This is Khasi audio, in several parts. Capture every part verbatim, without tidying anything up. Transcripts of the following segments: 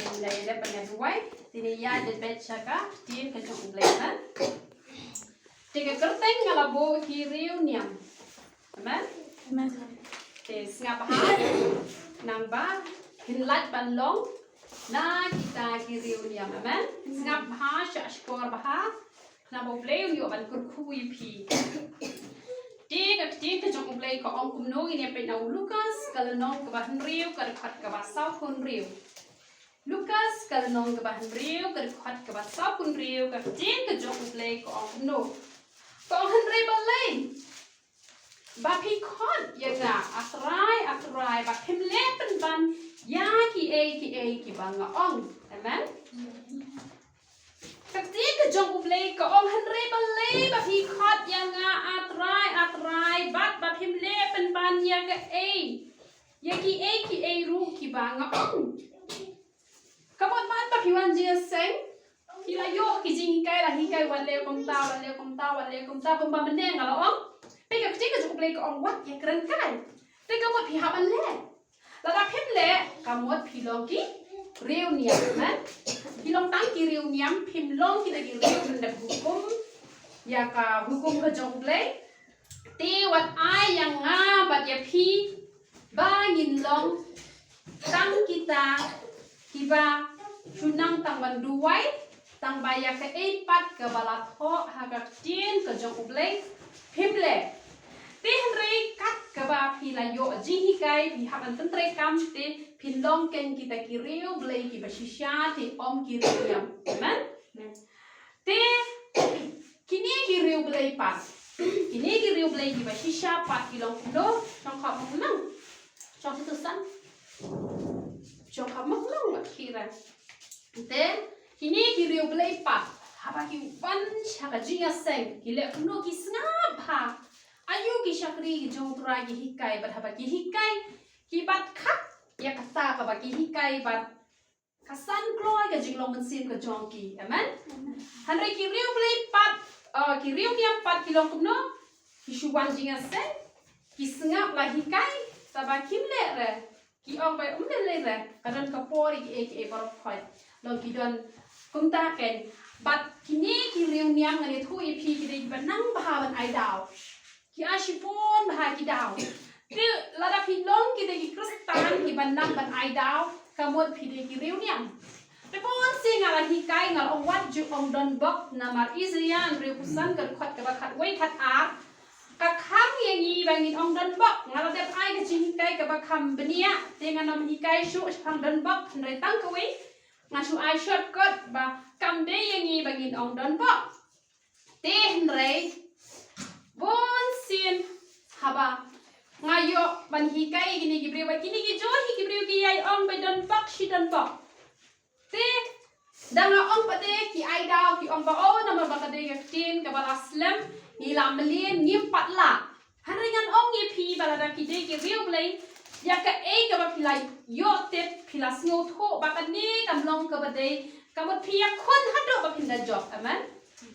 Ïa leh ban ïa duwai. Te ngin ïa dep beit sha ka ktien ka jong U Blei, amen. Te ka kyrteng nga la buh Ki Riewniam. Amen. Amen. Te sngap bha nangba ngin lait ban long na kita ki riewniam. Amen. Sngap bha, shahshkor bha. Namar U Blei u ïoh ban kyrkhu ïa phi. Te ka ktien ka jong U Blei ka ong kumno, ngin ïa peit na u Lukas ka lynnong kaba hynriew ka dkhot kaba sawphew hynriew. Lukas ka lynnong kaba hynriew ka dkhot kaba sawphew hynriew, ka ktien ka jong U Blei ka ong kumno. Ka ong, hynrei balei ba phi khot ïa nga A Trai, A Trai, ba phim leh pynban ïa kiei kiei kiba nga ong. Amen. Ka ktien ka jong U Blei ka ong, hynrei balei ba phi khot ïa nga A Trai, A Trai, bad ba phim leh pynban ïa kaei, ïa kiei kiei ruh kiba nga ong. Ka mut ba phi wan jingïaseng, phi la ïoh ki jinghikai, la hikai wat leh kumta, wat leh kumta, wat leh kumta, kumba mynne nga la ong. Peit ka ktien ka jong U Blei ka ong wat ïakren kai. Te ka mut phi hap ban leh. Lada phim leh, ka mut phi long ki riewniam, amen. Phi long tang ki riewniam, phim long kita ki riew ban dep hukum ïa ka hukum ka jong U Blei. Te wat ai ïa nga bad ïa phi ba ngin long tang kita kiba shu nang tang ban duwai, tang ba ïa kaei pat kaba la thoh ha ka ktien ka jong U Blei phim leh. Te hynrei kat kaba phi la ïoh jinghikai, phi hap ban pyntreikam, te phin long kein kita ki riewblei kiba shisha, te ym ki riewniam. Amen. Te kine ki riewblei pat, kine ki riewblei kiba shisha pat ki long kumno? Shong khop mok nang. Shong tu san. Shong khop mok nang wat ki ra. Te kine ki riewblei pat, haba ki wan sha ka jingïaseng, ki leh kumno? Ki sngap bha. Aïu ki shakri ki jong U Trai ki hikai, bad haba ki hikai, ki bat khap ïa kata kaba ki hikai, bad ka san kloi ka jinglong mynsiem ka jong ki. Amen. Hynrei ki riewblei pat, uh, ki riewniam pat ki long kumno? Ki shu wan jingïaseng, ki sngap la hikai, tangba kim leh re. Ki ong ba ym leh leh re, ka don ka por ïa kiei kiei baroh khoit. Long ki don kumta kein. Bad kine ki riewniam ngan ïathuh ïa phi, ki dei kiba nang bha ban ai daw. Ki ai shibun bha ki daw. Te lada phi long kita ki Khristan kiba nang ban ai daw, ka mut phi dei ki riewniam. Te bunsien nga la hikai, nga la ong wat ju ong donbok, namar Isaïah hynriewphew san ka dkhot kaba khatwei khatar ka khang ïa ngi ba ngin ong donbok. Nga la dep ai ka jinghikai kaba kham bniah, te ngan ym hikai shuh shaphang donbok, hynrei tang kawei nga shu ai shortcut ba kam dei ïa ngi ba ngin ong donbok. Te hynrei bunsien haba nga ïoh ban hikai ïa kine ki briew, ba kine ki jong hi ki briew ki ïai ong ba donbok shi donbok. Te da nga ong pat te ki ai daw, ki ong ba, oh, namar ba ka dei ka ktien kaba la slem, ngi la mlien, ngim pat lah. Hynrei ngan ong ïa phi ba lada ki dei ki riewblei, ïa kaei kaba phi la ïoh tip, phi la sngewthuh ba kane kam long kaba dei, ka mut phi ïakhun haduh ba phin da jop. Amen.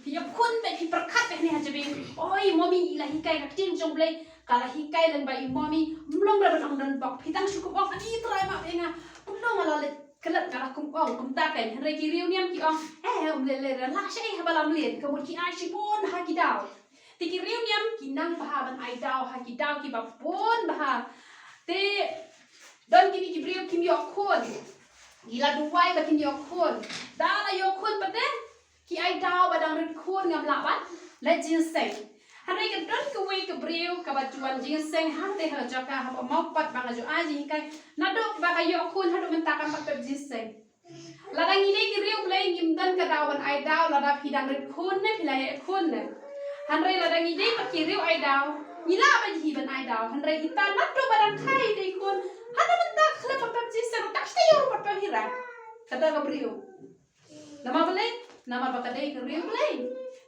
Phi ïakhun bad phi pyrkhat bad kane ha jabieng. Oi, mommy i la hikai ka ktien jong U Blei, ka la hikai lem ba i mommy, ym long re ban ong donbok. Phi tang shu kum ong, ani trai ma bad nga, kumno nga la leit klet, nga la kum ong kumta kein. Hynrei ki riewniam ki ong, eh, ym leh leh re, lah shaei haba la mlien. Ka mut ki ai shibun ha ki daw. Te ki riewniam ki nang bha ban ai daw ha ki daw kiba bun bha. Te don kine ki briew kim ïoh khun. Ki la duwai ba kin ïoh khun. Da la ïoh khun pat te ki ai daw ba dang rit khun ngam lah ban leit jingïaseng. Hynrei ka don kawei ka briew kaba ju wan jingïaseng hangtei ha ka jaka haba mawpat ba nga ju ai jinghikai. Naduh ba ka ïoh khun haduh mynta kam pat pep jingïaseng. Lada ngi dei ki riewblei ngim don ka daw ban ai daw, lada phi dang rit khun ne phi la ïeh khun ne. Hynrei lada ngi dei pat ki riew ai daw, ngi lah bad hi ban ai daw. Hynrei ita naduh ba dang khlem dei khun haduh mynta khlem pat pep jingïaseng, ka sdei ïoh ruh pat pep hi re. Kata ka briew. Namar balei? Namar ba ka dei ka riewblei.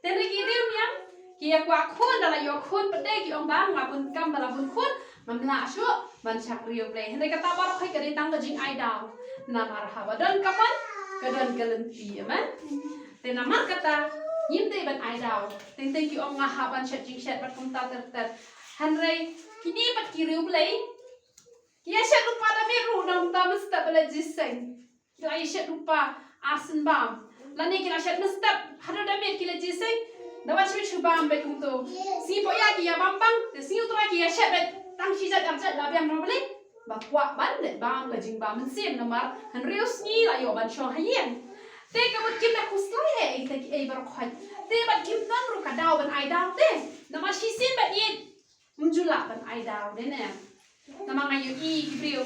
Te hynrei ki riewniam ki ïa kwah khun, da la ïoh khun pat te ki ong ba nga bun kam ba la bun khun, ngam lah shuh ban shakri riewblei. Hynrei kata baroh hi ka dei tang ka jingai daw. Namar haba don ka mon ka don ka lynti, amen. Te namar kata ngim dei ban ai daw. Teng teng ki ong nga hap ban shet jingshet bad kumta ter ter. Hynrei kine pat ki riewblei ki ïa shet lypa da miet ruh nangta mynstep ba leit jingïaseng. Ki la ïa shet rupa arsien bam. Lane ki la shet mynstep haduh da miet ki la jiseng. Da wan shu shu bam bad kumto. Sngi Poh Ïa ki ïa bam bang. Te sngi U Trai ki ïa shet bad tang shi jait ar jait la biang ruh bali. Ba kwah ban leh bam ka jingbam mynsiem namar hynriew sngi la ïoh ban shong ha ïing. Te ka mut kim da khuslai eh ïa kita kiei baroh khoit. Te bad kim don ruh ka daw ban ai daw te. Namar shisien bad ïeit ym ju lah ban ai daw de ne. Namar nga ïohi ki briew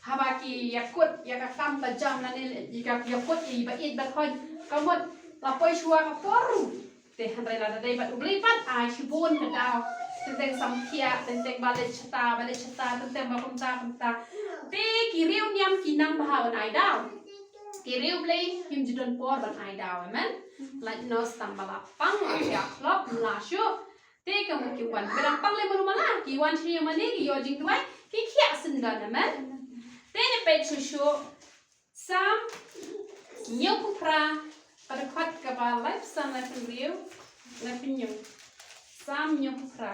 haba ki ïakut ïa ka kam ka jam lane ïa ka ïakut ïa i ba ïeit ba thoiñ ka mut la poi shuwa ka por ruh. Te hynrei lada dei bad U Blei pat ai shibun ka daw. Teng teng samthiah, teng teng ba leit shata, ba leit shata, teng teng ba kumta kumta. Te ki riewniam ki nang bha ban ai daw. Ki riewblei kim ju don por ban ai daw, amen. Lait nos tang ba la pang la khiah khlop la shuh. Te ka mut ki wan ba dang pang lei malu mala ki wan shi mane ki ïoh jingduwai ki khiah sendon, amen. Te ne peit shuh shuh Salm hynñiewphew phra, ka dkhot kaba laiphew san, laiphew hynriew, laiphew hynñiew. Salm hynñiewphew phra.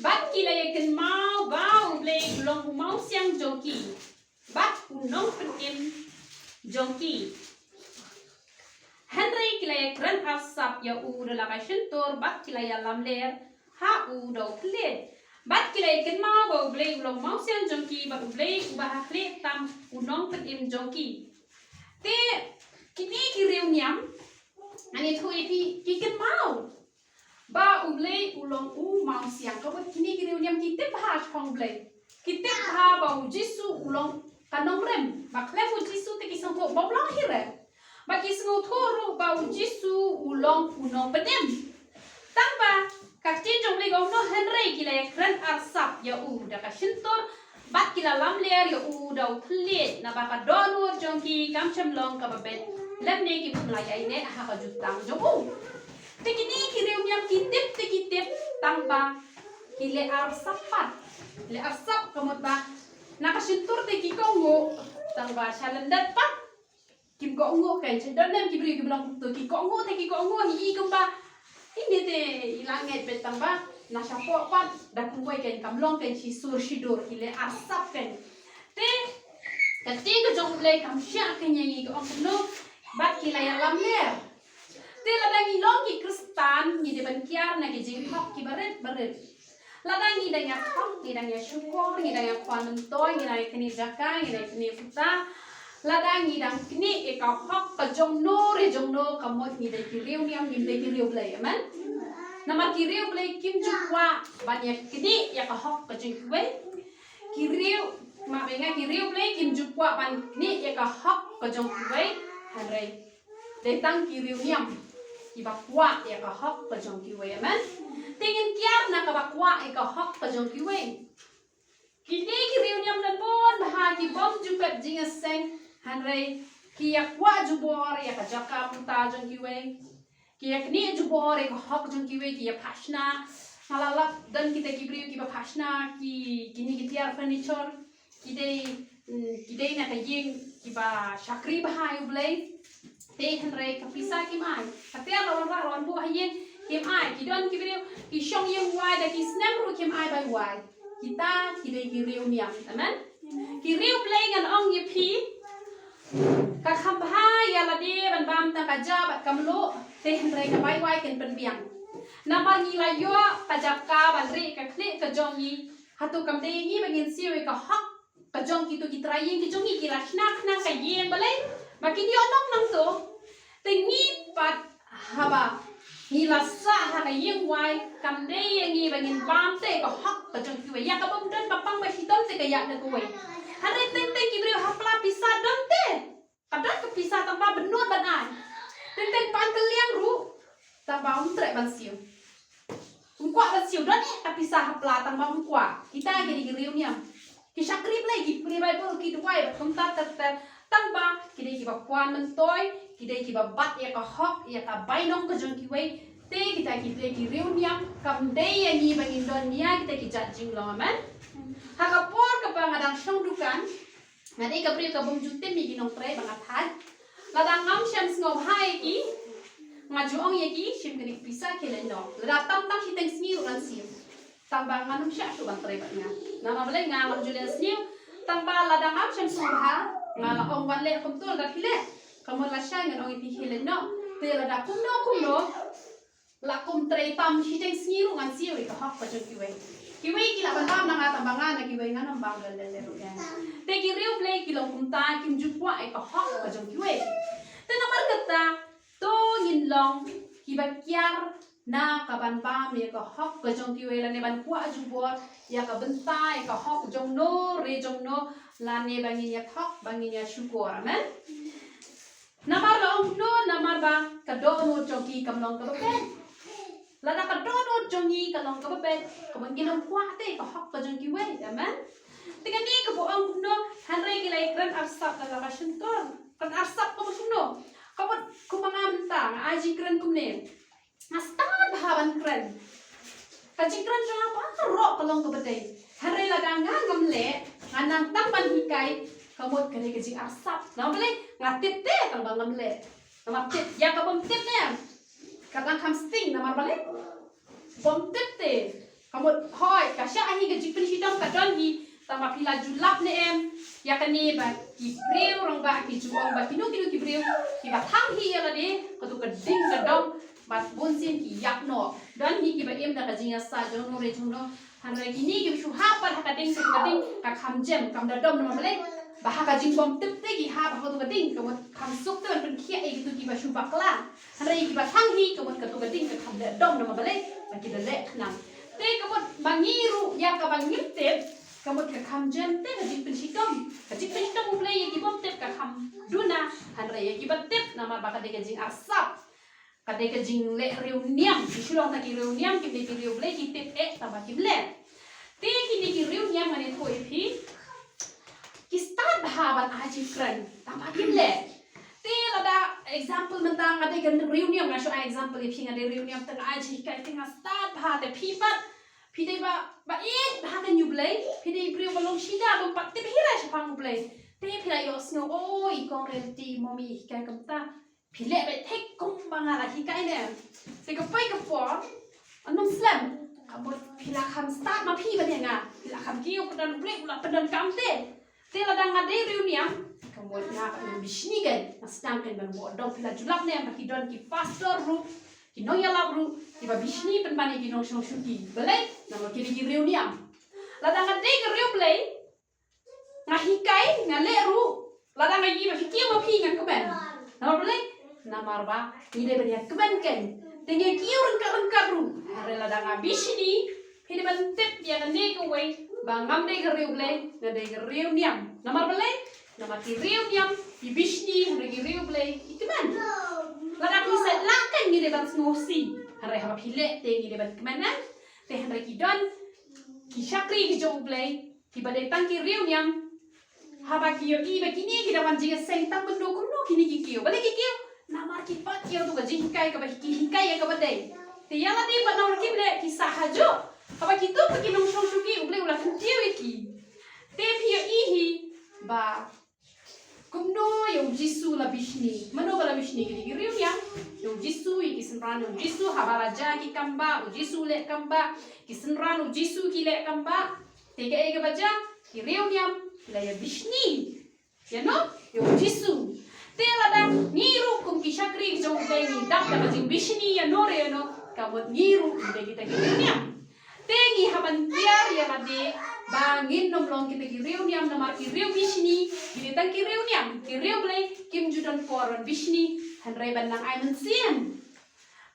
Bad ki la ïa kynmaw ba U Blei u long u mawsiang jong ki bad u nongpynim jong ki. Hynrei ki la ïa kren arsap ïa u da la ka shyntur bad ki la ïa lamler ha u da u thylliej. Bad ki la ïa kynmaw ba U Blei u long mawsiang jong ki bad U Blei uba ha khlieh tam u nongpynim jong ki. Te kine ki riewniam, ani thu ïa ki, ki kynmaw ba U Blei u long u mawsiang. Ka mut kine ki riewniam ki tip bha shaphang Blei. Ki tip bha ba U Jisu u long ka nongrim. Ba khlem U Jisu te ki sngewthuh ba u long hi re. Ba ki sngewthuh ruh ba U Jisu u long u nongpynim. Tang ba ka ktien jong Blei ka ong kumno, hynrei ki la ïa kren arsap ïa u da ka shyntur bad ki la lamler ïa u da u thylliej, naba ka dohnud jong ki kam shym long kaba beit lymne kim lah ïaineh ha ka jutang jong u. Te kine ki riewniam ki tip te ki tip, tang ba ki leh arsap pat. Leh arsap ka mut ba na ka shyntur te ki kohnguh, tang ba sha lyndet pat kim kohnguh. Kan sha don ne em ki briew kiba long kumto, ki kohnguh te ki kohnguh hi i kumba ine te i la ngeit beit, tang ba na shapoh pat da kumwei kan kam long kan shi sur shi dur, ki leh arsap kan. Te ka ktien ka jong U Blei kam shah kynjah ïa ngi, ka ong kumno, bad ki la ïalam ler. Te lada ngi long ki Khristan ngi dei ban kiar na ki jinghok kiba rit ba rit. Lada ngi dang ïa thok, ngi dang ïa shukor, ngi dang ïa khwan myntoi, ngi dang ïa knieh jaka, ngi dang ïa knieh kuta. Lada ngi dang knieh ïa ka hok ka jong no re jong no, ka mut ngi dei ki riewniam, ngim dei ki riewblei, amen. Namar ki riewblei kim ju kwah ban ïa knieh ïa ka hok ka jong kiwei. Ki riew, ma ba nga, ki riewblei kim ju kwah ban knieh ïa ka hok ka jong kiwei. Hynrei dei tang ki riewniam kiba kwah ïa ka hok ka jong kiwei, amen. Te ngin kiar na kaba kwah ïa ka hok ka jong kiwei. Kine ki riewniam don bun bha ki bym ju pep jingïaseng, hynrei ki ïa kwah jubor ïa ka jaka mynta jong kiwei. Ki ïa knieh jubor ïa ka hok jong kiwei, ki ïa phah shna. Nga la lap don kita ki briew kiba phah shna ki, kine ki tiar furniture. Ki dei, mm, ki dei na ka ïing kiba shakri bha ïa U Blei. Te hynrei ka pisa kim ai. Ka tiar la wanrah la wanbuh ha ïing kim ai. Ki don ki briew ki shong ïing wai da ki snem ruh kim ai bai wai. Kita ki dei ki riewniam. Amen. Ki riewblei ngan ong ïa phi, ka kham bha ïa lade ban bam tang ka ja bad ka mluh, te hynrei ka bai wai kan pynbiang. Namar ngi la ïoh ka jaka ban rieh ka khlieh ka jong ngi. Hato kam dei ngi ba ngin siew ïa ka hok ka jong kito ki trai ïing ki jong ngi? Ki la shna khnang ka ïing balei ba kin ïoh nong nangto. Te ngi pat haba ngi la sah ha ka ïing wai, kam dei ïa ngi ba ngin bam te ka hok ka jong kiwei. Ïa ka bym don ba pang ba shitom te ka ïa da kawei. Hynrei teng teng ki briew ha pla pisa don te. Ka don ka pisa tang ba bynnud ban ai. Teng teng pan ka liang ruh tang ba um treh ban siew. Um kwah ban siew, don eh ka pisa ha pla tang ba um kwah. Kita ki dei ki riewniam. Ki shakri Blei, ki pule Baibl, ki duwai bad kumta ter ter. Tang ba ki dei kiba kwah myntoi, ki dei kiba bat ïa ka hok, ïa ka bainong ka jong kiwei. Te kita ki dei ki riewniam, kam dei ïa ngi ba ngin don ïa kita ki jait jinglong, amen. Ha ka por kaba nga dang shong dukan, nga dei ka briew ka bym ju tim ïa ki nongtrei ba nga thait. Lada ngam shym sngewbha ïa ki, nga ju ong ïa ki, shim kane ka pisa khie leit noh. Lada tam tam shiteng sngi ruh ngan siew. Tang ba ngan ym shah shuh ban trei bad nga. Namar balei? Nga ngam ju leh sniew. Tang ba lada ngam shym sngewbha, nga la ong ban leh kumto, lada phi leh, ka mut lashai ngan ong ïa phi khie leit noh. Te lada kumno kumno, la kum trei tam shiteng sngi ruh ngan siew ïa ka hok ka jong kiwei. Kiwei ki lah ban bam na nga, tang ba nga na kiwei ngan ym bam lei lei ruh ïa. Te ki riewblei ki long kumta, kim ju kwah ïa ka hok ka jong kiwei. Te namar kata, to ngin long kiba kiar na ka ban bam ïa ka hok ka jong kiwei, lane ban kwah jubor ïa ka bynta ïa ka hok jong no re jong no, lane ba ngin ïa thok, ba ngin ïa shukor. Amen. Namar la ong kumno? Namar ba ka dohnud jong ki kam long kaba beit. Lada ka dohnud jong ngi ka long kaba beit, ka ban ngin ym kwah te ka hok ka jong kiwei. Amen. Te kane kaba ong kumno? Hynrei ki la ïakren arsap da la ka shyntur. Kren arsap ka mut kumno? Ka mut kumba nga mynta nga ai jingkren kumne. Nga stad bha ban kren. Ka jingkren jong nga baroh ka long kaba dei. Hynrei lada nga ngam leh, nga nang tang ban hikai, ka mut ka dei ka jingarsap. Namar balei? Nga tip te tang ba ngam leh. Namar tip, ïa ka bym tip ne, ka dang kham sting. Namar balei? Bym tip te. Ka mut hooid, ka shah hi ka jingpynshitom ka don hi, tang ba phi la ju lap ne em ïa kane ba ki briew rangbah ki ju ong ba kino kino ki briew kiba thang hi ïa lade, kato ka ding ka dom, bad bunsien ki ïap noh. Don hi kiba im da ka jingïasaid jong no re jong no. Hynrei kine kiba shu hap pat ha ka ding, kato ka ding ka kham jem, kam da dom. Namar balei? Ba ha ka jingbymtip te ki hap ha kato ka ding, ka mut kham suk te ban pynkhiah ïa kito kiba shu bakla. Hynrei kiba thang hi, ka mut kato ka ding ka kham leh dom. Namar balei? Ba ki da leh khnang. Te ka mut ba ngi ruh ïa kaba ngim tip, ka mut ka kham jem te ka jingpynshitom. Ka jingpynshitom U Blei ïa ki bym tip ka kham duna, hynrei ïa kiba tip, namar ba ka dei ka jingarsap. Ka dei ka jingleh riewniam. Ki shu long tang ki riewniam, kim dei ki riewblei, ki tip eh tang ba kim leh. Te kine ki riewniam ngan ïathuh ïa phi, ki stad bha ban ai jingkren, tang ba kim leh. Te lada example mynta nga dei ka riewniam, nga shu ai example ïa phi, nga dei riewniam te nga ai jinghikai te nga stad bha, te phi pat phi dei ba, ba ïeit bha ha ka U Blei, phi dei briew ba long shida, bym pat tip hi re shaphang U Blei. Te phi la ïohsngew, o, i kong Reality, i mom i hikai kumta. Phi leh beit thik kumba nga la hikai ne. Te ka poi ka por, ym slem, ka mut phi la kham stad ma phi ban ïa nga. Phi la kham kiew, pynban U Blei u la pyndonkam te. Te lada nga dei riewniam, ka mut nga pat ngan bishni kein, nga sdang kein ban buh dong. Phi la ju lap ne em ba ki don ki pastor ruh, ki nongïalap ruh kiba bishni pynban ïa ki nongshong shuki. Balei? Namar ki dei ki riewniam. Lada nga dei ka riewblei, nga hikai, nga leh ruh, lada nga ïohi ba phi kiew ma phi, ngan kmen. Namar balei? Namar ba ngi dei ban ïa kmen kein. Te ngi kiew ryngkat ryngkat ruh, hynrei lada nga bishni, phi dei ban tip ïa kane kawei ba ngam dei ka riewblei, nga dei ka riewniam. Namar balei? Namar ki riewniam ki bishni, hynrei ki riewblei ki kmen. Lada ki sait lang kein ngi dei ban sngewsih, hynrei haba phi leh te ngi dei ban kmen, eh? Te hynrei ki don ki shakri ki jong U Blei, kiba dei tang ki riewniam, haba ki ïohi ba kine ki dang wan jingïaseng tang bynta kumno kine ki kiew. Balei ki kiew? Namar ki pat ïa kato ka jinghikai kaba ki hikai ïa kaba dei. Te ïa lade pat namar kim leh ki sah hajuh. Haba ki tuh ba ki nongshong shuki, U Blei u la kyntiew ïa ki. Te phi ïohi hi ba kumno ïa U Jisu la bishni. Mano ba la bishni? Ki dei ki riewniam. Ïa U Jisu, ïa ki synran U Jisu, haba la jia ki kam bah, U Jisu leh kam bah. Ki synran U Jisu ki leh kam bah. Te kaei kaba jia? Ki riewniam ki la ïa bishni ïano? Ïa U Jisu. Te lada ngi ruh kum ki shakri jong U Blei ngi dap da ka jingbishni ïano re ïano, ka mut ngi ruh ngi dei kita ki riewniam. Te ngi hap ban tiar ïa lade ba ngin ym long kita ki riewniam, namar ki riew bishni ki dei tang ki riewniam, ki riewblei kim ju don por ban bishni, hynrei ban nang ai mynsiem.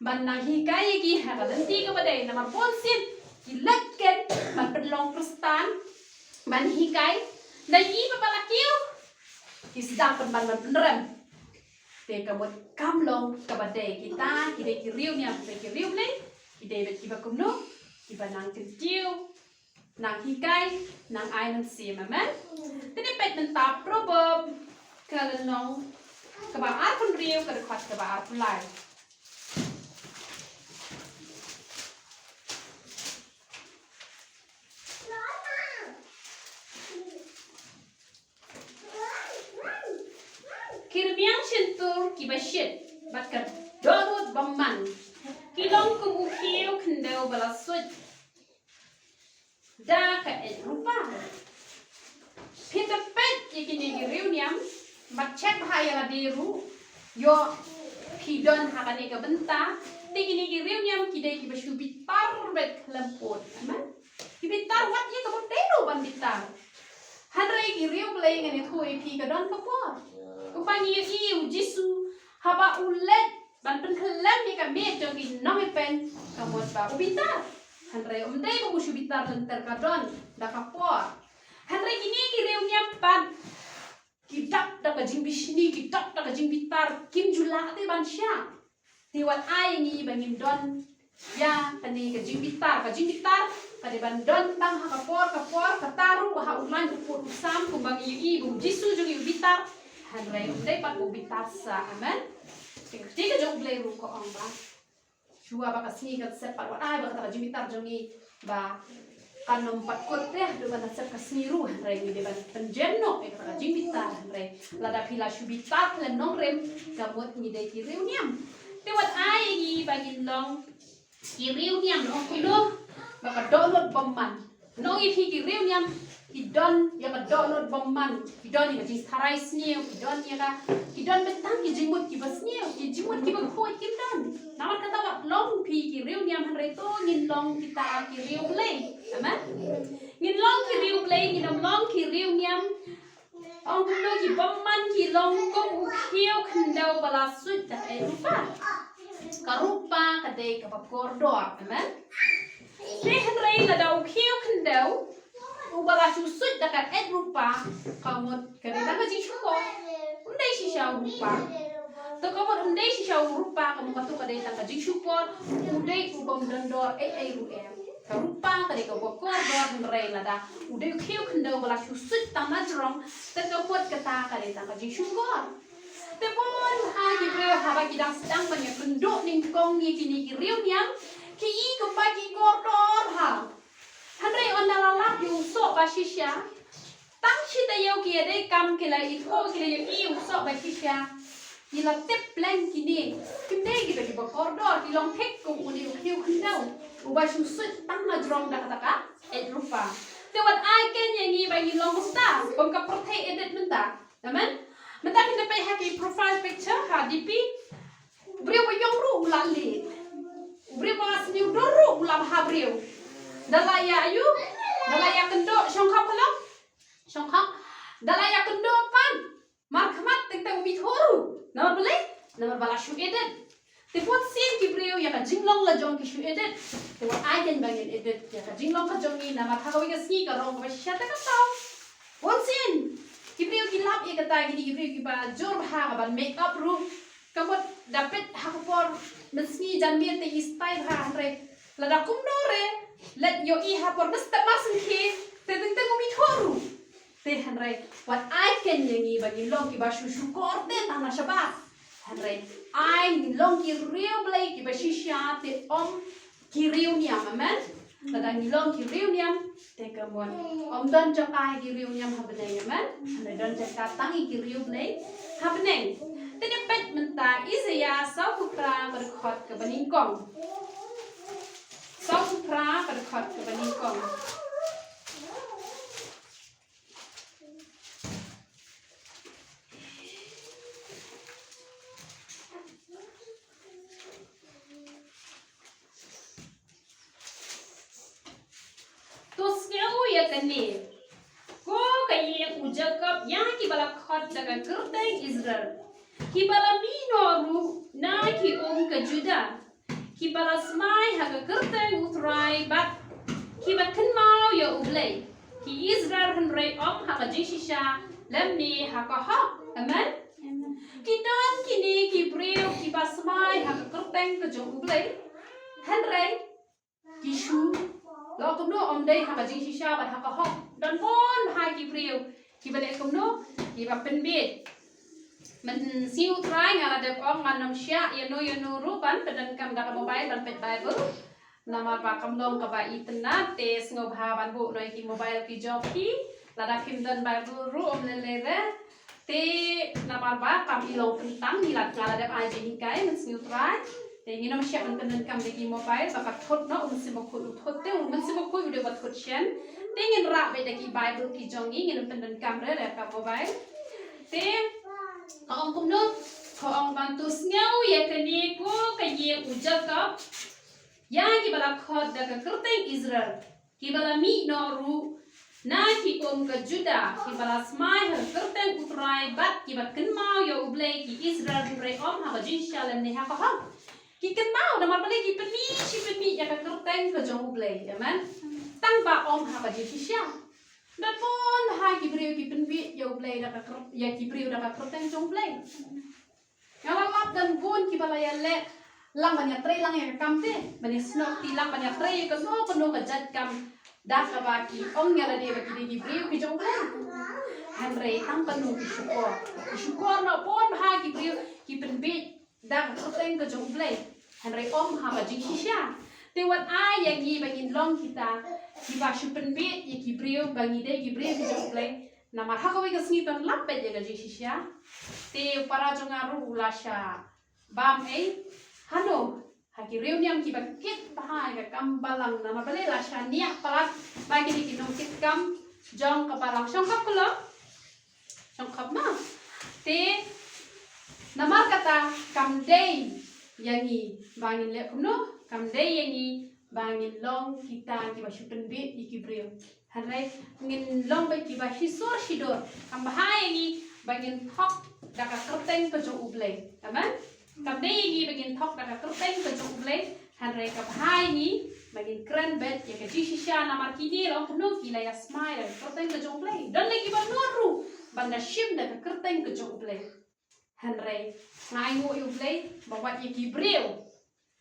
Ban nang hikai ïa ki ha ka lynti kaba dei, namar bunsien ki leit kein ban pynlong Khristan, ban hikai, na i ba la kiew ki sdang pynban ban pynrem. Te ka mut kam long kaba dei. Kita ki dei ki riewniam, ki dei ki riewblei, ki dei beit kiba kumno? Kiba nang kyntiew, nang hikai, nang ai mynsiem. Amen. Te ngin peit mynta Proverb ka lynnong kaba arphew hynriew, ka dkhot kaba arphew lai. kiba shit bad ka dohnud bymman ki long kum u khiew khyndew ba la suit da ka eit rupa. Phi te peit ïa kine ki riewniam, bad check bha ïa lade ruh, ïoh phi don ha kane ka bynta. Te kine ki riewniam ki dei kiba shu bitar bad khlem pud. Amen. Ki bitar wat ïa kaba dei ruh ban bitar. Hynrei ki riewblei ngan ïathuh ïa phi ka don ka por. Kumba ngi ïohi u Jisu haba u leit ban pynkhlem ïa ka miet jong ki nongïapeiñ, ka mut ba u bitar. Hynrei um dei ba u shu bitar lynter, ka don da ka por. Hynrei kine ki riewniam pat ki dap da ka jingbishni, ki dap da ka jingbitar, kim ju lah te ban shah. Te wat ai ngi ba ngin don ïa kane ka jingbitar, ka jingbitar ka dei ban don tang ha ka por ka por, kata ruh ha u laiñ u pud u sam, kumba ngi ïohi ba u Jisu jong ngi u bitar. Hynrei um dei pat u bitar sa. Amen. Te ka jong U Blei ruh ka ong ba shuwa ba ka sngi kan sep pat, wat ai ba kata ka jingbitar jong ngi ba kan ym pat kut te haduh ban da sep ka sngi ruh. Hynrei ngi dei ban pynjem noh ïa kata ka jingbitar. Hynrei lada phi la shu bitar khlem nongrim, ka mut ngi dei ki riewniam. Te wat ai ngi ba ngin long ki riewniam, long kumno? Ba ka dohnud bymman. Ngi ïohi ki riewniam ki don ïa ka dohnud bymman, ki don ïa ka jingtharai sniew, ki don ïa ka, ki don beit tang ki jingmut kiba sniew, ki jingmut kiba khuid kim don. Namar kata wat long phi ki riewniam, hynrei to ngin long kita ki riewblei. Amen. Ngin long ki riewblei, ngin ym long ki riewniam. Ong kumno ki bymman? Ki long kum u khiew khyndew ba la suit da ka eit rupa. Ka rupa ka dei kaba kordor. Amen. Te hynrei lada u khiew khyndew uba la shu suit da ka eit rupa, ka mut ka dei tang ka jingshukor. Um dei shisha u rupa. To ka mut um dei shisha u rupa, ka mut kato ka dei tang ka jingshukor. U dei u bym don dor ei ei ruh em. Ka rupa ka dei kaba kordor, hynrei lada u dei u khiew khyndew ba la shu suit tang na jrong, te ka mut kata ka dei tang ka jingshukor. Te bun ha ki briew haba ki dang sdang ban ïa pynduh nyngkong ïa kine ki riewniam, ki i kumba ki kordor bha. Hynrei ynda la lap ïa u soh ba shisha, tang shi taïew ki ïadei kam, ki la ithuh, ki la ïohi u soh ba shisha, ki la tip pleng kine kim dei kita kiba kordor, ki long thik kum une u khiew khyndew uba shu suit tang na jrong da kata ka eit rupa. Te wat ai keiñ ïa ngi ba ngin long kumta kum ka pyrthei edit mynta. Amen. Mynta phin da peit ha ki profile picture ha D P. U briew ba ïong ruh u la leh. U briew ba sniew dur ruh u la bha briew. Da la ïa aïu? Da la ïa kynduh shongkhap, hello? Shongkhap. Da la ïa kynduh pat markhmat, teng teng um ithuh ruh. Namar balei? Namar ba la shu edit. Te bun sien ki briew ïa ka jinglong la jong ki shu edit. Te wat ai keiñ ba ngin edit ïa ka jinglong ka jong ngi, namar ha kawei ka sngi ka rong kaba shisha te ka thaw. Bun sien ki briew ki lap ïa kata, kine ki briew kiba jur bha ka ban make up ruh. Ka mut da peit ha ka por mynsngi janmiet te i style bha, hynrei lada kumno re leit ïohi ha por mynstep marsyngkhie, te teng teng um ithuh ruh. Te hynrei wat ai keiñ ïa ngi ba ngin long kiba shu shukor te tang na shabar. Hynrei ai ngin long ki riewblei kiba shisha, te ym ki riewniam. Amen. Lada ngi long ki riewniam, te ka mut ym don jong ai ki riewniam ha bneng. Amen. Hynrei don jong ka tang ïa ki riewblei ha bneng. Te da peit mynta Isaïah sawphew phra ka dkhot kaba nyngkong. Sawphew phra ka dkhot kaba nyngkong. To sngew ïa kane, ko ka ïing u Jakob, ïa kiba la khot da ka kyrteng Israel, kiba la mih noh ruh na ki um ka Judah, kiba la smai ha ka kyrteng U Trai bad kiba kynmaw ïa U Blei, ki Israel, hynrei ym ha ka jingshisha lymne ha ka hok. Amen. Ki don kine ki briew kiba smai ha ka kyrteng ka jong U Blei, hynrei ki shu long kumno? Ym dei ha ka jingshisha bad ha ka hok. Don bun ha ki briew kiba leh kumno? Kiba pynbeit. Mynsngi U Trai nga la dep ong ngan ym shah ïano ïano ruh ban pyndonkam da ka mobile ban peit Bible. Namar ba kam long kaba itynnad, te sngewbha ban buh noh ïa ki mobile ki jong phi. Lada phim don Bible ruh ym lei lei re. Te namar ba kam i long kyntang, ngi la, nga la dep ai jinghikai mynsngi U Trai. Te ngin ym shah ban pyndonkam da ki mobile ba ka thut noh, u Mynsiem Bakhuid u thut, te u Mynsiem Bakhuid u dei ba thut shen. Te ngin rah beit da ki Bible ki jong ngi, ngin ym pyndonkam re re ka mobile. Te ka ong kumno, ka ong ban to sngew ïa kane ko ka ïing u Jakob, ïa kiba la khot da ka kyrteng Israel, kiba la mih noh ruh na ki um ka Judah, kiba la smai ha ka kyrteng U Trai bad kiba kynmaw ïa U Blei, ki Israel, hynrei ym ha ka jingshisha lane ha ka hok. Ki kynmaw namar balei? Ki pynmih shi pynmih ïa ka kyrteng ka jong U Blei. Amen. Tang ba ym ha ka jingshisha. Don bun ha ki briew ki pynbit ïa U Blei da ka kyr-, ïa ki briew da ka kyrteng jong U Blei. Nga la lap don bun kiba la ïaleh lang ban ïatrei lang ïa ka kam te, ban ïasnoh kti lang ban ïatrei ïa kano kano ka jait kam da kaba ki ong ïa lade ba ki dei ki briew ki jong U Blei. Hynrei tang kano ki shukor. Ki shukor na bun ha ki briew ki pynbit da ka kyrteng ka jong U Blei. Hynrei ym ha ka jingshisha. Te wat ai ïa ngi ba ngin long kita kiba shu pynbit ïa ki briew ba ngi dei ki briew ki jong U Blei. Namar ha kawei ka sngi to lap beit ïa ka jingshisha. Te u para jong nga ruh u la shah bam ei. Hano, ha ki riewniam kiba kit bha ïa ka kam balang, namar balei la shaniah palat ba kine ki nongkitkam jong ka balang. Shongkap ka long? Shongkap ma. Te namar kata kam dei ïa ngi ba ngin leh kumno, kam dei ïa ngi ba ngin long kita kiba shu pynbit ïa ki briew. Hynrei ngin long beit kiba shisur shidur. Kam bha ïa ngi ba ngin thok da ka kyrteng ka jong U Blei. Amen. Kam dei ïa ngi ba ngin thok da ka kyrteng ka jong U Blei. Hynrei ka bha ïa ngi ba ngin kren beit ïa ka jingshisha, namar kine ruh kumno ki la ïasmai da ka kyrteng ka jong U Blei. Don lei kiba nud ruh ban da shim da ka kyrteng ka jong U Blei. Hynrei nga ainguh ïa U Blei ba wat ïa ki briew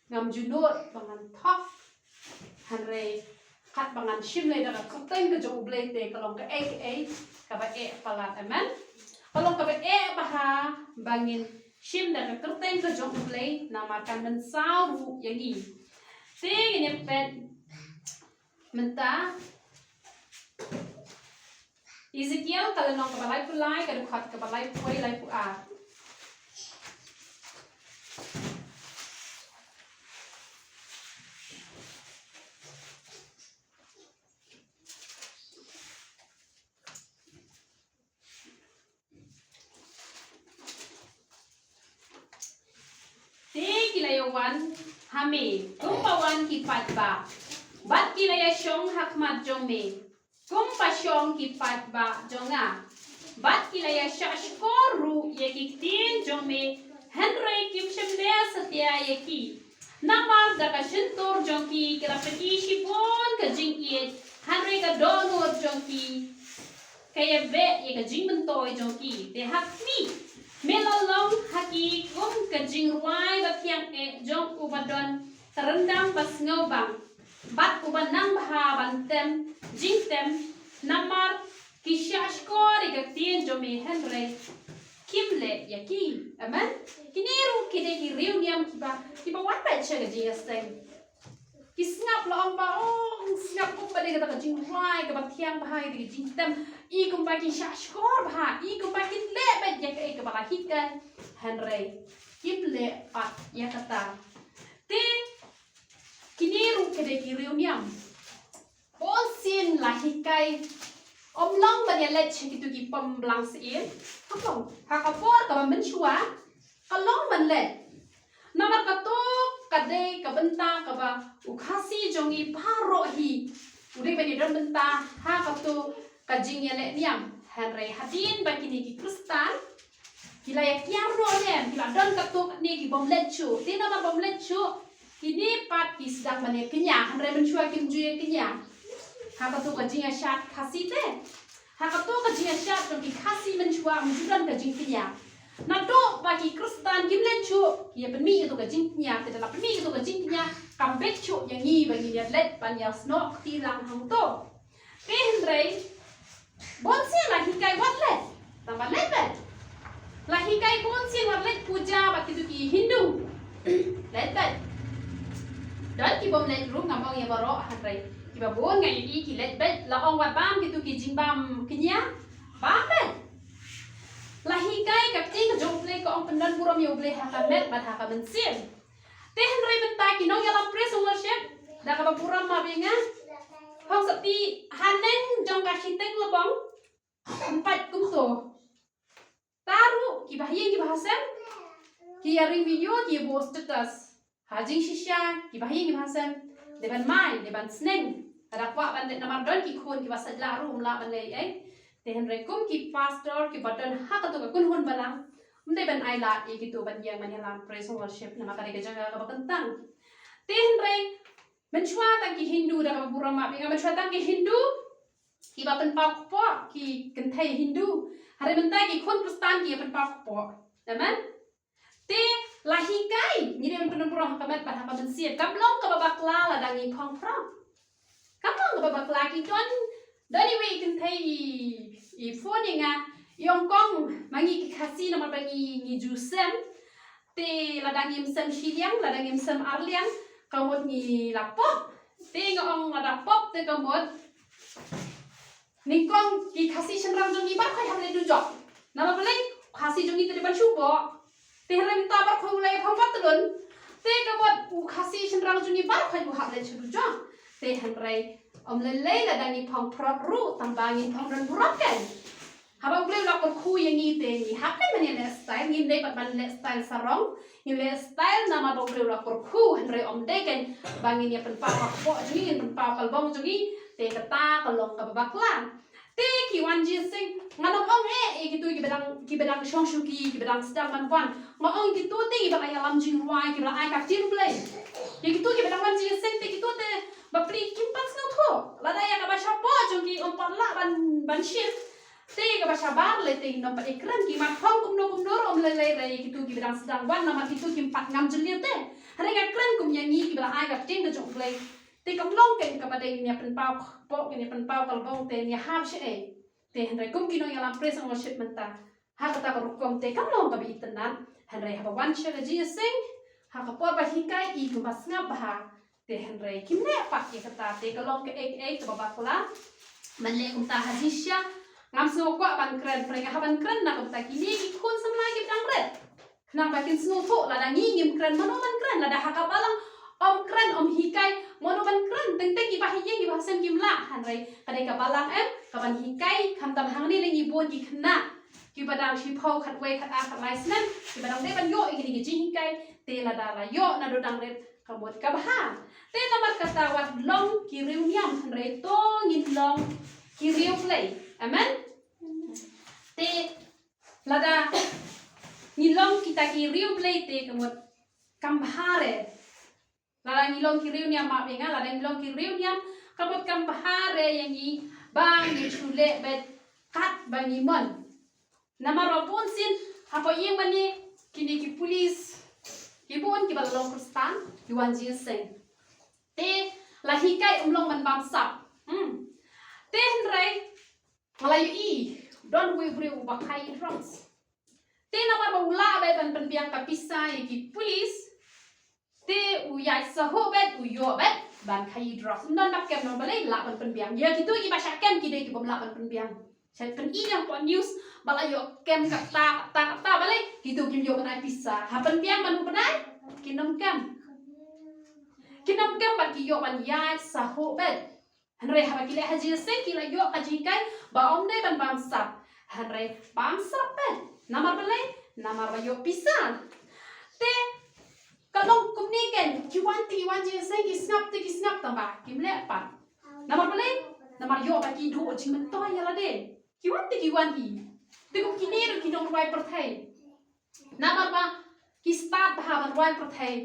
ngam ju nud ba ngan thok. Hynrei katba ngan shim lei da ka kyrteng ka jong U Blei te ka long kaei kaei kaba eh palat. Amen. Ka long kaba eh bha ba ngin shim da ka kyrteng ka jong U Blei, namar kan mynsaw ruh ïa ngi. Te ngin ïa peit mynta Ezekiel ka lynnong kaba laiphew lai, ka dkhot kaba laiphew wei, laiphew ar. Te ki la ïa wan ha me kumba wan ki paidbah, bad ki la ïa shong ha khmat jong me kumba shong ki paidbah jong nga, bad ki la ïa shah shkor ruh ïa ki ktien jong me, hynrei kim shym leh satia ïa ki. Namar da ka shyntur jong ki ki la pyni shibun ka jingïeit, hynrei ka dohnud jong ki ka ïa beh ïa ka jingmyntoi jong ki. Te ha khmih, me la long ha ki kum ka jingrwai ba thiang eh jong uba don ka ryndang ba sngewbang, bad uba nang bha ban tem jingtem, namar ki shah shkor ïa ka ktien jong me, hynrei kim leh ïa ki. Amen. Kine ruh ki dei ki riewniam kiba, kiba wan beit sha ka jingïaseng. Ki sngap la ong ba, oh, sngap kumba dei kata ka jingrwai kaba thiang bha, ïa ka jingtem. I kumba ki shah shkor bha, i kumba kin leh beit ïa kaei kaba la hikai. Hynrei kim leh pat ïa kata. Te kine ruh ki dei ki riewniam. Bunsien la hikai, ym long ban ïa leit sha kito ki pom blang sien. Ka long ha ka por kaba mynshuwa ka long ban leit. Namar kato ka dei ka bynta kaba u Khasi jong ngi baroh hi u dei ban ïa don bynta ha kato ka jingïaleh niam. Hynrei hadien ba kine ki Khristan ki la ïa kiar noh lem, ki la don katto katne ki bym leit shuh. Te namar bym leit shuh, kine pat ki sdang ban ïa kñia, hynrei mynshuwa kim ju ïa kñia. Ha kato ka jingïashad Khasi te, ha kato ka jingïashad jong ki Khasi mynshuwa ym ju don ka jingkñia. Naduh ba ki Khristan kim leit shuh, ki ïa pynmih kato ka jingkñia, te da la pynmih kato ka jingkñia, kam bit shuh ïa ngi ba ngin ïa leit ban ïa snoh kti lang hangto. Te hynrei bunsien la hikai wat leit. Tang ba leit beit. La hikai bunsien wat leit puja bad kito ki Hindu. Leit beit. Don ki bym leit ruh, ngam ong ïa baroh, hynrei kiba bun nga ïohi ki leit beit. La ong wat bam kito ki jingbam kñia, bam beit. La Pyndon burom ïa U Blei ha ka met bad ha ka mynsiem. Te hynrei mynta ki nongïalam praise and worship, da kaba burom ma bynga, hong sati haneng jong ka shiteng lebong, empat kumto. Taru ki bahaïing ki bahasem, ki ïa ring video, ki ïa buh status. Ha jingshisha ki bahaïing ki bahasem, dei ban mai, dei ban sneng. Ka da kwah ban dei namar don ki khun ki ba sait lah ruh um lah ban leh ei. Te hynrei kum ki pastor ki ba don ha kato ka kynhun balang, ym dei ban ai lad ïa kito ban ïeng ban ïalam praise and worship namar ka dei ka jaka kaba kyntang. Te hynrei mynshuwa tang ki Hindu, da kaba burom ma bynga, mynshuwa tang ki Hindu ki ba pynpaw kpoh, ki kynthei Hindu. Hynrei mynta ki khun Khristan ki ïa pynpaw kpoh. Amen. Te la hikai ngi dei ban pynburom ha ka met bad ha ka mynsiem. Kam long kaba bakla lada ngi phong phrang. Kam long kaba bakla. Ki don, don iwei i kynthei i, i phone ïa nga, i ong kong, ma ngi ki Khasi namar ba ngi, ngi ju sem. Te lada ngim sem shiliang, lada ngim sem arliang, ka mut ngi la pop. Te nga ong lada pop te ka mut nyngkong ki Khasi shynrang jong ngi baroh hap leit dujok. Namar balei? Khasi jong ngi te dei ban shu boh. Te hynrei mynta baroh u la ïa phong patlun. Te ka mut u Khasi shynrang jong ngi baroh u hap leit shu dujok. Te hynrei ym lei lei lada ngi phong phrot ruh, tang ba ngin phong don burom kein. Haba U Blei u la kyrkhu ïa ngi te ngi hap kein ban ïa leh style, ngim dei pat ban leh style sarong, ngin leh style namar ba U Blei u la kyrkhu, hynrei ym dei kein ba ngin ïa pynpaw ka kpoh jong ngi, ngin pynpaw ka lbong jong ngi, te kata ka long kaba bakla. Te ki wan jingïaseng, ngan ym ong eh ïa kito ki ba dang, ki ba dang shong shuki, ki ba dang sdang ban wan. Nga ong kito te ki ba la ïalam jingrwai, ki ba la ai ka ktien Blei. Ïa kito ki ba dang wan jingïaseng te kito te bapli kim pat sngewthuh. Lada ïa kaba shapoh jong ki ym pat lah ban, ban shim. Te kaba shabar lei te ngin ym pat ïakren, ki mat phong kumno kumno ruh ym lei lei re ïa kito ki ba dang sdang wan namar kito kim pat ngam jylliew te. Hynrei nga kren kum ïa ngi ki ba la ai ka ktien ka jong U Blei. Te kam long kein kaba dei ngin ïa pynpaw kpoh, ngin ïa pynpaw ka lbong te ngin ïa hap shaei. Te hynrei kum ki nongïalam praise and worship mynta, ha kata ka rukom te kam long kaba itynnad. Hynrei haba wan sha ka jingïaseng, ha ka por ba hikai i kumba sngap bha. Te hynrei kim leh pat ïa kata, te ka long kaei kaei kaba bakla. Ban leh kumta ha jingshisha, ngam sngew kwah ban kren, hynrei nga hap ban kren na kumta, kine ki khun samla ki ba dang rit. Khnang ba kin sngewthuh, lada ngi ngim kren, mano ban kren, lada ha ka balang ym kren, ym hikai, mano ban kren, teng teng ki bahaïing ki bahasem kim lah, hynrei ka dei ka balang em, ka ban hikai, khamtam hangne lei ngi bun ki khynnah ki ba dang shiphew, khatwei, khatar, khatlai snem, ki ba dang dei ban ïoh ïa kine ki jinghikai, te lada la ïoh naduh dang rit, ka mut ka bha. Te namar kata wat long ki riewniam, hynrei to ngin long ki riewblei. Amen. Te lada ngi long kita ki riewblei te ka mut kam bha re. Lada ngi long ki riewniam, ma bynga, lada ngi long ki riewniam, ka mut kam bha re ïa ngi ba ngi shu leh beit katba ngi mon. Namar ba bun sien hapoh ïing mane kine ki police, ki bun ki ba la long Khristan, ki wan jingïaseng. Te la hikai ym long ban bamsap. Hmm. Te hynrei nga la ïohi, don uwei u briew uba khaïi drugs. Te namar ba u lah beit ban pynbiang ka pisa ïa ki police, te u ïaid sahuh beit, u ïoh beit ban khaïi drugs. Ym don ba kem, namar balei? Lah ban pynbiang. Ïa kito ki ba shah kem ki dei ki bym lah ban pynbiang. Shah pyni ïa hapoh news ba la ïoh kem kata, kata, kata, balei? Kito kim ïoh ban ai pisa. Ha pynbiang ban u bnai, kin ym kem. Kin ym kem ba ki ïoh ban ïaid sahuh beit. Hynrei haba ki leh ha jingïaseng ki la ïoh ka jinghikai ba ym dei ban bamsap. Hynrei bamsap beit. Namar balei? Namar ba ïoh pisa. Te ka long kumne kein, ki wan te ki wan jingïaseng, ki sngap te ki sngap, tang ba kim leh pat. Namar balei? Namar ïoh ba ki duh jingmyntoi ïa lade. Ki wan te ki wan hi. Te kum kine ruh ki nongrwai pyrthei. Namar ba ki stad bha ban rwai pyrthei.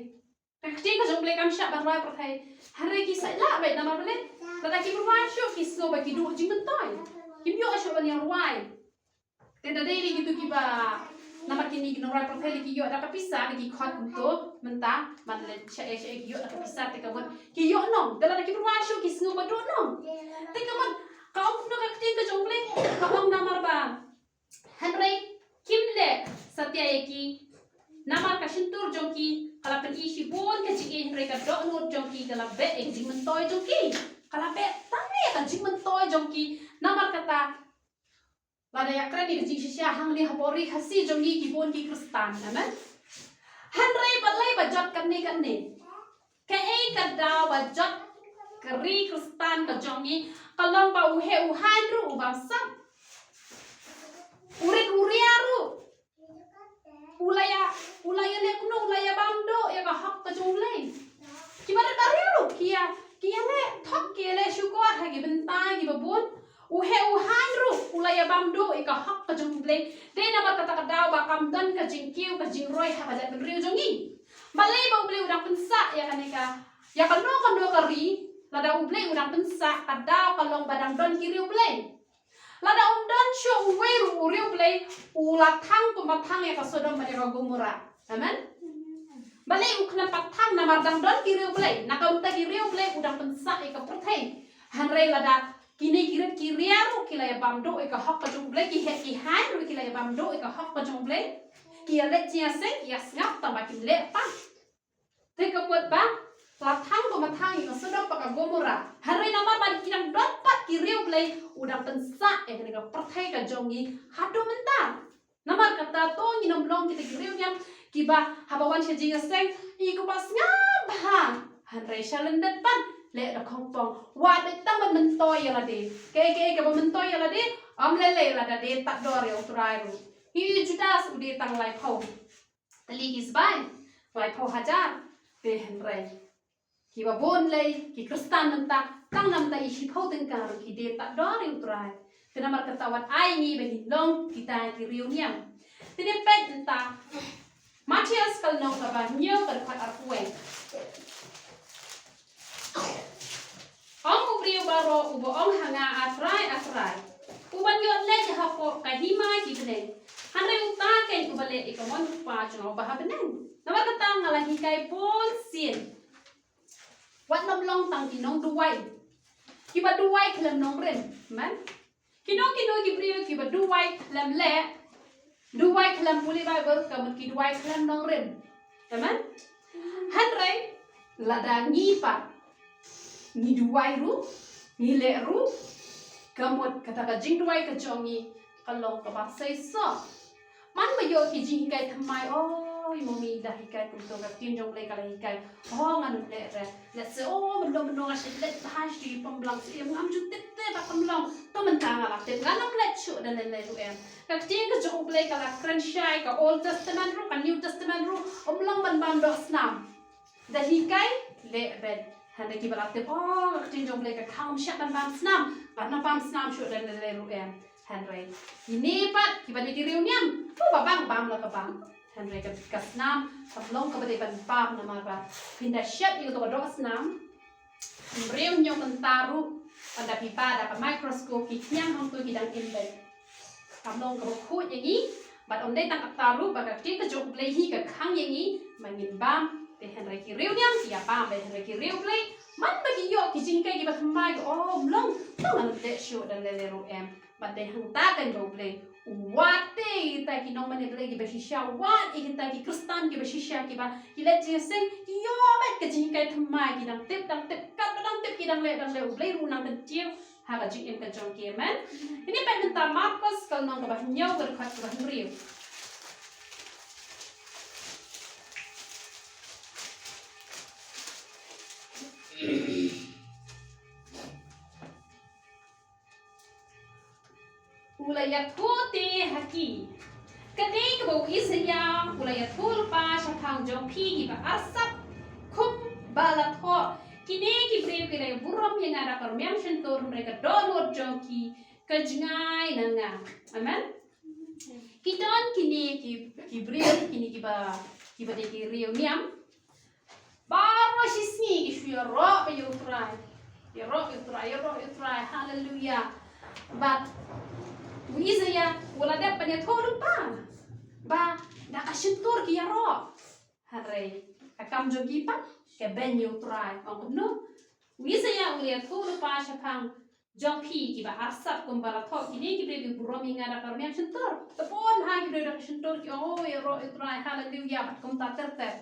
Ka ktien ka jong U Blei kam shah ban rwai pyrthei. Hynrei ki sait lah beit, namar balei? Lada kim rwai shuh ki sngew ba ki duh jingmyntoi. Kim ïoh shuh ban ïa rwai. Te da dei ri kito kiba, namar kine ki nongrwai pyrthei lei ki ïoh da ka pisa, da ki khot kumto mynta, ban leit shaei shaei ki ïoh da ka pisa, te ka mut ki ïoh nong. Te lada kim rwai shuh ki sngew ba duh nong. Te ka mut ka ong kumno ka ktien ka jong U Blei, ka ong namar ba hynrei kim leh satia ïa ki. Namar ka shyntur jong ki ka la pyni shibun ka jingïeit, hynrei ka dohnud jong ki ka la beh ïa ka jingmyntoi jong ki. Ka la beh tang ïa ka jingmyntoi jong ki. Namar kata, la Lada ïakren ïa ka jingshisha hangne hapoh ri Khasi jong ngi ki bun ki Khristan, amen. Hynrei balei ba jot kane kane? Kaei ka daw ba jot ka ri Khristan ka jong ngi? Ka long ba u heh u haiñ ruh u bamsap. U rit u riaw ruh u la ïa, u la ïaleh kumno, u la ïa bam duh ïa ka hok ka jong U Blei. Ki barit barit ruh ki ïa, ki ïaleh thok, ki ïaleh shukor ha ki bynta kiba bun. U heh u haiñ ruh u la ïa bam duh ïa ka hok ka jong U Blei. Dei namar kata ka daw ba kam don ka jingkiew ka jingroi ha ka jaitbynriew jong ngi. Balei ba U Blei u dang pynsah ïa kane ka, ïa kano kano ka ri, lada U Blei u dang pynsah, ka daw ka long ba dang don ki riewblei. Lada um don shuh uwei ruh u riewblei, u la thang kumba thang ïa ka Sodom bad ïa ka Gomorrah. Amen. Balei u khlem pat thang? Namar dang don ki riewblei. Na ka bynta ki riewblei u dang pynsah ïa ka pyrthei. Hynrei lada kine ki rit ki riaw ruh ki la ïa bam duh ïa ka hok ka jong U Blei, ki heh ki haiñ ruh ki la ïa bam duh ïa ka hok ka jong U Blei, ki ïa leit jingïaseng, ki ïa sngap tang ba kim leh pat. Te ka mut ba la thang kumba thang ïa ka Sodom bad ka Gomorrah. Hynrei namar ba ki dang don pat ki riewblei, u dang pynsah ïa kane ka pyrthei ka jong ngi haduh mynta. Namar kata to ngin ym long kita ki riewniam kiba haba wan sha jingïaseng, i kumba sngap bha. Hynrei sha lyndet pat leh da khongpong. Wat leh tang ban myntoi ïa lade. Kaei kaei kaba myntoi ïa lade, ym lei lei lada dei tad dor ïa U Trai ruh. Hi Judas u dei tang laiphew tylli ki sbai, laiphew hajar. Te hynrei kiba bun lei ki Khristan mynta, tang namar i shiphew tyngka ruh ki dei tad dor ïa U Trai. Te namar kata wat ai ngi ba ngin long kita ki riewniam. Te dei peit mynta Mathaios ka lynnong kaba hynñiew ka dkhot arphew wei. Ong u briew baroh uba ong ha nga, A Trai, A Trai, u ban ïoh leit hapoh ka hima ki bneng, hynrei uta keiñ uba leh ïa ka mon U Kpa jong nga uba ha bneng. Namar kata nga la hikai bun sien. Wat nym long tang ki nongduwai. Kiba duwai khlem nongrim, man. Kino kino ki briew kiba duwai khlem leh, duwai khlem pule Baibl, ka mut ki duwai khlem nongrim. Amen. Hynrei lada ngi pat ngi duwai ruh, ngi leh ruh, ka mut kata ka jingduwai ka jong ngi ka long kaba seisoh. Man ba ïoh ki jinghikai thymmai, oi, mummy da hikai kumto, ka ktien jong U Blei ka la hikai. Oh, ngan ym leh re. Let's say, oh, mynno mynno nga shu leit bha sha ki pynblang siem, ngam ju tip te ba kam long. To mynta nga la tip, ngan ym leit shuh da lei lei ruh em. Ka ktien ka jong U Blei ka la kren shai, ka Old Testament ruh, ka New Testament ruh, ym long ban bam doh snam. Da hikai leh beit. Hynrei kiba la tip, oh, ka ktien jong U Blei ka khang, ym shah ban bam snam, bad ngan ym bam snam shuh da lei lei ruh em. Hynrei kine pat kiba dei ki riewniam, to ba bam bam la ka bam. Hynrei ka, ka snam kam long kaba dei ban bam namar ba phin da shet ïa kato ka doh snam, briew hynñiew kynta ruh, ynda phi peit da ka microscope, ki khñiang hangto ki dang im beit. Kam long kaba khuid ïa ngi. Bad ym dei tang katta ruh, ba ka ktien ka jong U Blei hi ka khang ïa ngi ba ngin bam. Te hynrei ki riewniam ki ïa bam, te hynrei ki riewblei, man ba ki ïoh ki jinghikai kiba thymmai, ki, oh, ym long, to ngan ym leh shuh da lei lei ruh em. Bad dei hangta keiñ ba U Blei u wad ïa kita ki nongmane Blei kiba shisha, wad ïa kita ki Khristan kiba shisha, kiba ki leit jingïaseng, ki ïoh beit ka jinghikai thymmai, ki dang tip, dang tip, katba dang tip, ki dang leh, dang leh, U Blei ruh u nang kyntiew ha ka jingim ka jong ki. Amen. Ngin ïa peit mynta Markos ka lynnong kaba hynñiew, ka dkhot kaba hynriew. U la ïathuh te ha ki: Ka dei kaba u Isaïah u la ïathuh lypa shaphang jong phi kiba arsap, kumba la thoh: Kine ki briew ki la ïa burom ïa nga da ka rmiang shyntur, hynrei ka dohnud jong ki ka jngai na nga. Amen. Ki don kine ki, ki briew, kine kiba, kiba dei ki riewniam. Baroh shisngi ki shu ïaroh ïa U Trai. Ïaroh ïa U Trai, ïaroh ïa U Trai. Haleluya. Bad u Isaïah u la dep ban ïathuh lypa ba da ka shyntur ki ïaroh. Hynrei ka kam jong ki pat ka beiñ ïa U Trai. Ong kumno? U Isaïah u la ïathuh lypa shaphang jong phi kiba arsap, kumba la thoh: Kine ki briew ki burom ïa nga da ka rmiang shyntur. Te bun bha ki briew da ka shyntur ki ong, oh, ïaroh ïa U Trai, haleluya, bad kumta ter ter.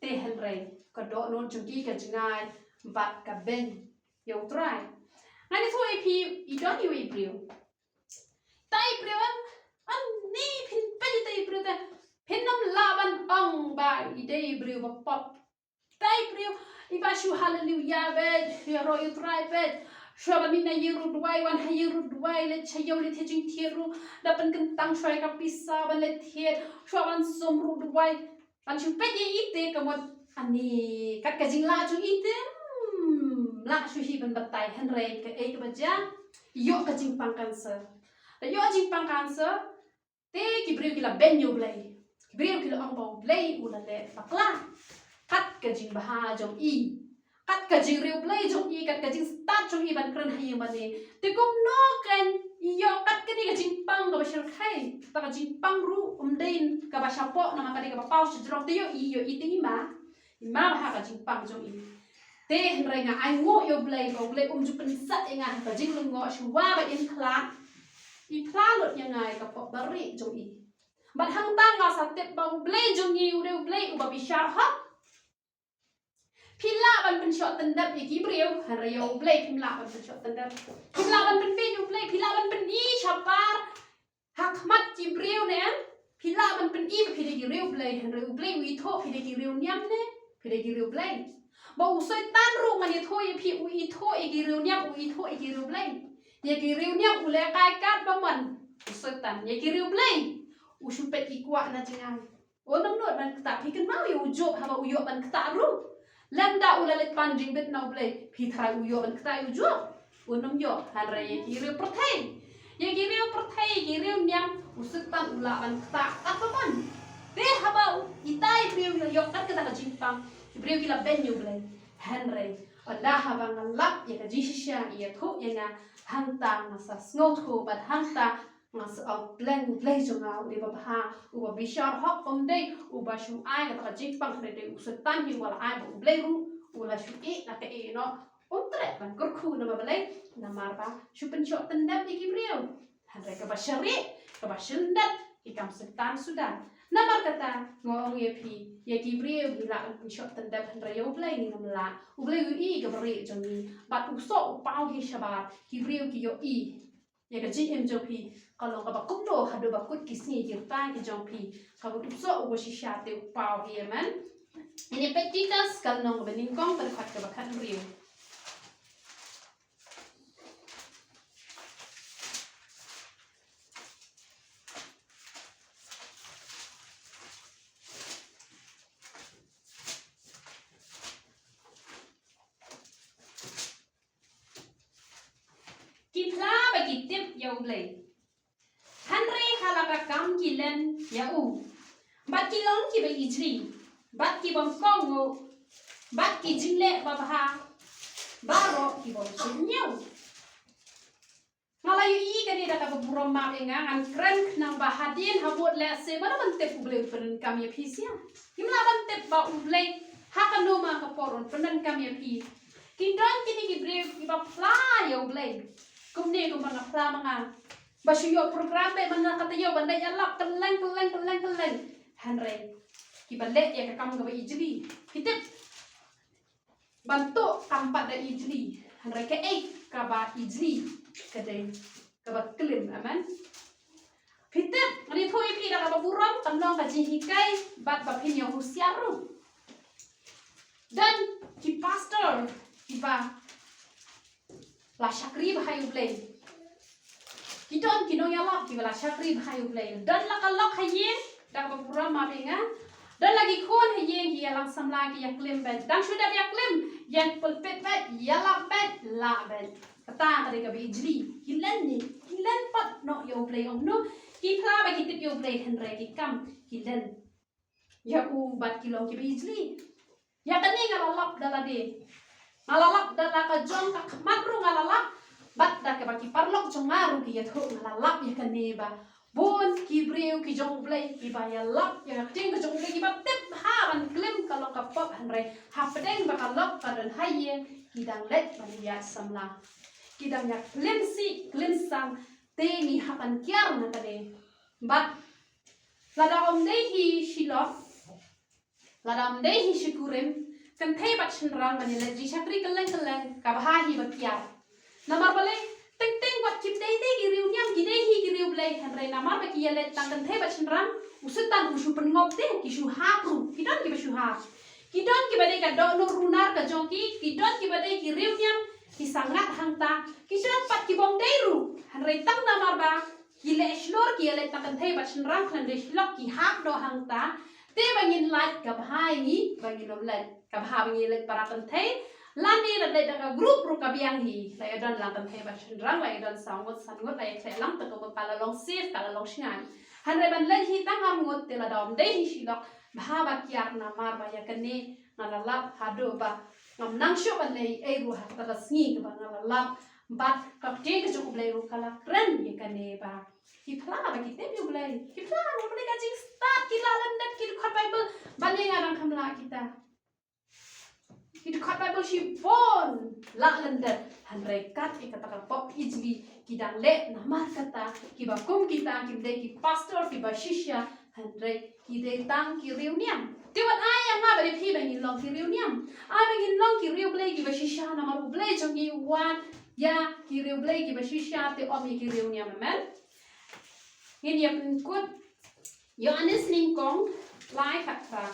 Te hynrei ka dohnud jong ki ka jngai bad ka beiñ ïa U Trai. Ngan ïathuh ïa phi, i don iwei i briew. Uta i briew, ba pop. Te i briew iba shu haleluya beit, ïaroh ïa u Trai beit. Shuwa ban mih na ïing ruh duwai, wan ha ïing ruh duwai, leit sha ïew leit thied jingthied ruh da pynkyntang shuwa ïa ka pisa ban leit thied, shuwa ban sum ruh duwai. Ban shu peit ïa i te ka mut ani kat ka jinglah jong i te, hmm, lah shu hi ban batai, hynrei kaei kaba jia, ïoh ka jingpang cancer. Da ïoh jingpang cancer, te ki briew ki la beiñ ïa u Blei. Ki briew ki la ong ba u Blei u la leh bakla. Kat ka jingbha jong i, kat ka jingriewblei jong i, kat ka jingstad jong i ban kren ha ïing mane. Te kumno kan i ïoh kat kane ka jingpang kaba shyrkhei? Kata ka jingpang ruh ym dei kaba shapoh, namar ka dei kaba paw shajrong. Te ïoh i, ïoh i te i ma, i ma bha ka jingpang jong i. Te hynrei nga ainguh ïa u Blei ba u Blei um ju pynsah ïa nga ha ka jinglyngngoh, shuwa ba in khlad, i phla lut ïa nga ïa ka pop barieh jong i. Bad hangta nga sa tip ba u Blei jong ngi u dei u Blei uba bishar hok. Phi lah ban pynshoh tyndep ïa ki briew, hynrei ïa u Blei phim lah ban pynshoh tyndep. Phim lah ban pynbeiñ ïa u Blei, phi lah ban pyni shabar ha khmat ki briew ne, phi lah ban pyni ba phi dei ki riewblei, hynrei u Blei u ithuh phi dei ki riewniam ne phi dei ki riewblei. Ba u Soitan ruh ngan ithuh ïa phi, u ithuh ïa ki riewniam, u ithuh ïa ki riewblei. Ïa ki riewniam u leh kai katba mon u Soitan, ïa ki riewblei u shu peit i kwah na jngai. Un ym nud ban ktah. Phi kynmaw ïa u Job haba u ïoh ban ktah ruh, lymda u la leit pan jingbit na u Blei, phi tharai u ïoh ban ktah ïa u Job? Un ym ïoh. Hynrei ïa ki riew pyrthei, ïa ki riew pyrthei, ïa ki riewniam, u Soitan u lah ban ktah katba mon. Te haba u, ita i briew i la ïoh kat kata ka jingpang, i briew ki la beiñ ïa u Blei. Hynrei ynda haba nga lap ïa ka jingshisha i ïathuh ïa nga, hangta nga sa sngewthuh bad hangta nga sa ong, Blei, Blei jong nga u dei babha, uba bishar hok, um dei uba shu ai kata ka jingpang, hynrei dei u Soitan hi uba la ai, ba u Blei ruh u la shu ïeh na kaei noh, um treh ban kyrkhu. Namar balei? Namar ba shu pynshoh tyndep ïa ki briew. Hynrei kaba sharieh, kaba shyndet, ki kam Soitan suda. Namar kata nga ong ïa phi, ïa ki briew ngi lah ban pynshoh tyndep, hynrei ïa u Blei ngim lah. U Blei u i kaba rieh jong ngi bad u soh u paw hi shabar. Ki briew ki ïohi ïa ka jingim jong phi ka long kaba kumno haduh ba kut ki sngi ki rta ki jong phi, kaba u soh uba shisha te u paw hi, amen. Ngin ïa peit Titus ka lynnong kaba nyngkong, ka dkhot kaba khathynriew. Ki phla ba ki tip ïa u Blei, hynrei ha la ka kam ki len ïa u, bad ki long kiba ijli, bad ki bym kohnguh, bad ki jingleh babha baroh ki bym shym ñiew. Nga la ïohi kane da kaba burom map ïa nga, ngan kren khnang ba hadien habud lehse ba la ban tip u Blei u pyndonkam ïa phi sha. Ngim lah ban tip ba u Blei ha kano ma ka por un pyndonkam ïa phi. Ki don kine ki briew kiba phla ïa u Blei, kumne kumba nga phla ma nga, ba shu ïoh program beit man la ka taïew ban leit ïalap kylleng kylleng kylleng kylleng. Hynrei kiba leh ïa ka kam kaba ijli. Ki tip ban tuh kam pat da ijli, hynrei kaei kaba ijli ka dei kaba klim, amen. Phi tip, ngan ïathuh ïa phi da kaba burom, kan long ka jinghikai bad ba phin ïa husiar ruh. Don ki pastor kiba la shakri bha ïa u Blei. Ki don ki nongïalap kiba la shakri bha ïa u Blei. Don la ka lok ha ïing, da kaba burom map ïa nga. Don la ki khun ha ïing ki ïalang samla ki ïaklim beit. Dang shu dep ïaklim, ïeng pulpit beit, ïalap beit, lah beit. Kata ka dei kaba ijli. Ki len ne, ki len pat noh ïa u Blei, ong no. Ki phla ba ki tip ïa u Blei hynrei ki kam ki len ïa u bad ki long kiba ijli. Ïa kane nga la lap da lade. Nga la lap da la ka jong ka khmat ruh nga la lap. Bad da kaba ki paralok jong nga ruh ki ïathuh nga la lap ïa kane ba bun ki briew ki jong u Blei kiba ïalap ïa ka ktien ka jong u Blei kiba tip bha ban klim ka long ka pop hynrei hapdeng ba ka lok ka don ha ïing ki dang leit ban ïaid samla. Ki dang ïa klim sih klim sang te ngi hap ban kiar na kane. Bad lada ym dei hi shi lok, lada ym dei hi shi kurim, kynthei bad shynrang ban ïaleit jingshakri kylleng kylleng ka bha hi ba kiar. Namar balei? Teng teng wat kim dei te ki riewniam, ki dei hi ki riewblei, hynrei namar ba ki ïaleit tang kynthei bad shynrang, u Soitan u shu pynngop te, ki shu hap ruh, ki don kiba shu hap. Ki don kiba dei ka dohnud runar ka jong ki, ki don kiba dei ki riewniam ki sangat hangta, ki don pat kibym dei ruh. Hynrei tang namar ba ki leh shlur, ki ïaleh tang kynthei bad shynrang khlem dei shlok, ki hap noh hangta. Te ba ngin lait, ka bha ïa ngi ba ngin ym lait, ka bha ba ngin lait para kynthei. Lane lada lait da ka group ruh ka biang hi, la ïa don lang kynthei bad shynrang, la ïa don saw ngut san ngut, la ïa khleh lang, te ka mut ka la long safe, ka la long shngaiñ. Hynrei ban lait hi tang ar ngut, te lada ym dei hi shlok, bha ba kiar, namar ba ïa kane nga la lap haduh ba ngam nang shuh ban leh ei ruh ha kata ka sngi kaba nga la lap. Bad ka ktien ka jong U Blei ruh ka la kren ïa kane ba ki phla ba ki tip ïa U Blei, ki phla ruh, kane ka jingstad, ki la lyndet, ki dkhot Baibl. Balei nga dang kham lah kita? Ki dkhot Baibl shibun, la lyndet. Hynrei kat ïa kata ka pop ijli ki dang leh, namar kata kiba kum kita kim dei ki pastor, kiba shisha, hynrei ki dei tang ki riewniam. Te wat ai ïa nga bad ïa phi ba ngin long ki riewniam. Ai ba ngin long ki riewblei kiba shisha, namar U Blei jong ngi u wan ïa ki riewblei kiba shisha, te ym ïa ki riewniam. Amen. Ngin ïa pynkut Ïoannis nyngkong lai khatphra.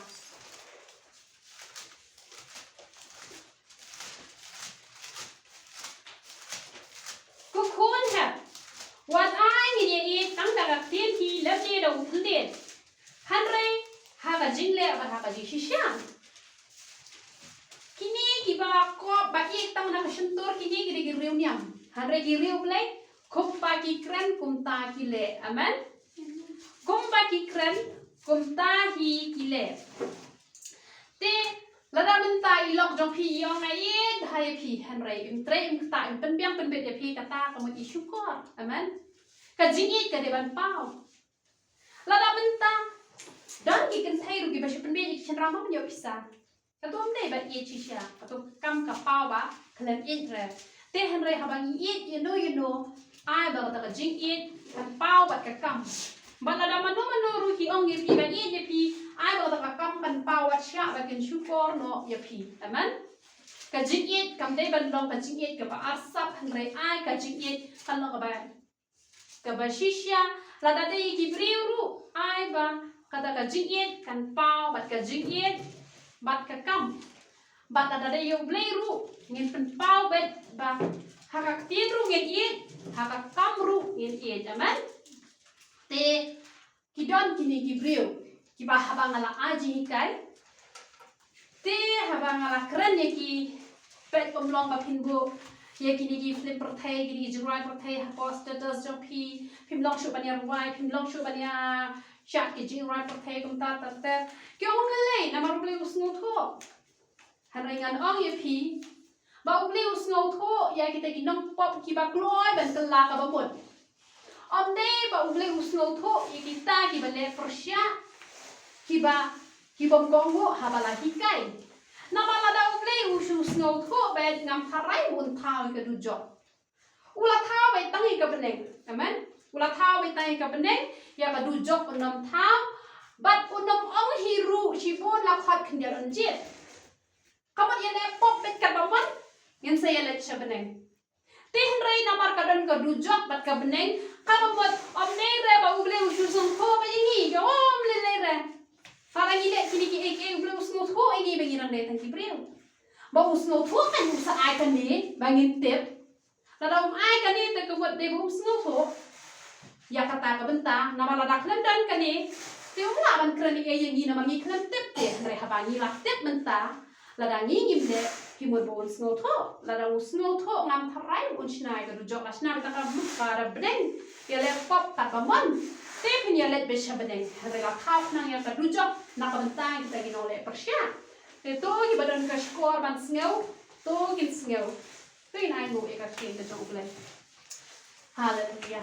Ko khun hep, wat ai ngin ïa ïeit tang da ka ktien hi lymne da u thylliej, hynrei ha ka jingleh bad ha ka jingshisha. Kine kiba kob ba ïeit tang na ka shyntur, kine ki dei ki riewniam. Hynrei ki riewblei, kumba ki kren kumta ki leh. Amen. Kumba ki kren kumta hi ki leh. Te lada mynta i lok jong phi i ong nga ïeit bha ïa phi, hynrei im trei, im ktah, im pynbiang pynbit ïa phi, kata ka mut i shukor. Amen. Ka jingïeit ka dei ban paw. Lada mynta don ki kynthei ruh kiba shu pynbeit ïa ki shynrang ban ïoh pisa, kato ym dei ban ïeit shisha, kato kam ka paw ba khlem ïeit re. Te hynrei haba ngi ïeit ïano ïano, ai ba kata ka jingïeit kan paw bad ka kam. Bad lada mano mano ruh ki ong ïa phi ban ïeit ïa phi, ai ba kata ka kam kan paw bad shah ba kin shukor noh ïa phi. Amen. Ka jingïeit kam dei ban long ka jingïeit kaba arsap, hynrei ai ka jingïeit kan long kaba kaba shisha. Lada dei ïa ki briew ruh, ai ba kata ka jingïeit kan paw bad ka jingïeit bad ka kam. Bad lada dei ïa U Blei ruh, ngin pynpaw beit ba ha ka ktien ruh ngin ïeit, ha ka kam ruh ngin ïeit. Amen. Te ki don kine ki briew kiba haba nga la ai jinghikai, te haba nga la kren ïa ki, peit, ym long ba phin buh ïa kine ki film pyrthei, kine ki jingrwai pyrthei hapoh status jong phi. Phim long shuh ban ïa rwai, phim long shuh ban ïa shad ki jingrwai pyrthei kumta ter ter. Ki ong lei lei, namar U Blei u sngewthuh. Hynrei ngan ong ïa phi ba U Blei u sngewthuh ïa kita ki nongpop kiba kloi ban kylla kaba mut. Ym dei ba U Blei u sngewthuh ïa kita kiba leh pyrshah, kiba, kibym kohnguh haba la hikai. Namar lada U Blei u shu sngewthuh beit, ngam tharai un thaw ïa ka dujok. U la thaw beit tang ïa ka bneng. Amen. U la thaw beit tang ïa ka bneng, ïa ka dujok un ym thaw. Bad un ym ong hi ruh shibun, la khot khyndiat un jied. Ka mut ïaleh pop beit katba mon, ngin sa ïaleit sha bneng. Te hynrei namar ka don ka dujok bad ka bneng, kaba mut ym dei re ba U Blei u shu sngewthuh beit ïa ngi, ka ym lei lei re. Haba ngi leh kine kiei kiei, U Blei u sngewthuh ïa ngi ba ngi dang dei tang ki briew. Ba u sngewthuh kan u sa ai kane ba ngin tip. Lada um ai kane te ka mut dei ba um sngewthuh ïa kata ka bynta, namar lada khlem don kane te um lah ban kren ei ei ïa ngi namar ngi khlem tip te. Hynrei haba ngi la tip mynta, lada ngi ngim leh, ki mut ba un sngewthuh. Lada u sngewthuh, ngam tharai un shna ïa ka dujok, la shna kata ka mut ka da bneng, ïaleh pop katba mon. Te phin ïaleit beit sha bneng. Hynrei la thaw khnang ïa ka dujok na ka bynta kita ki nongleh pyrshah. Te to kiba don ka shkor ban sngew, to kin sngew. To ngin ai nguh ïa ka ktien ka jong U Blei. Haleluia.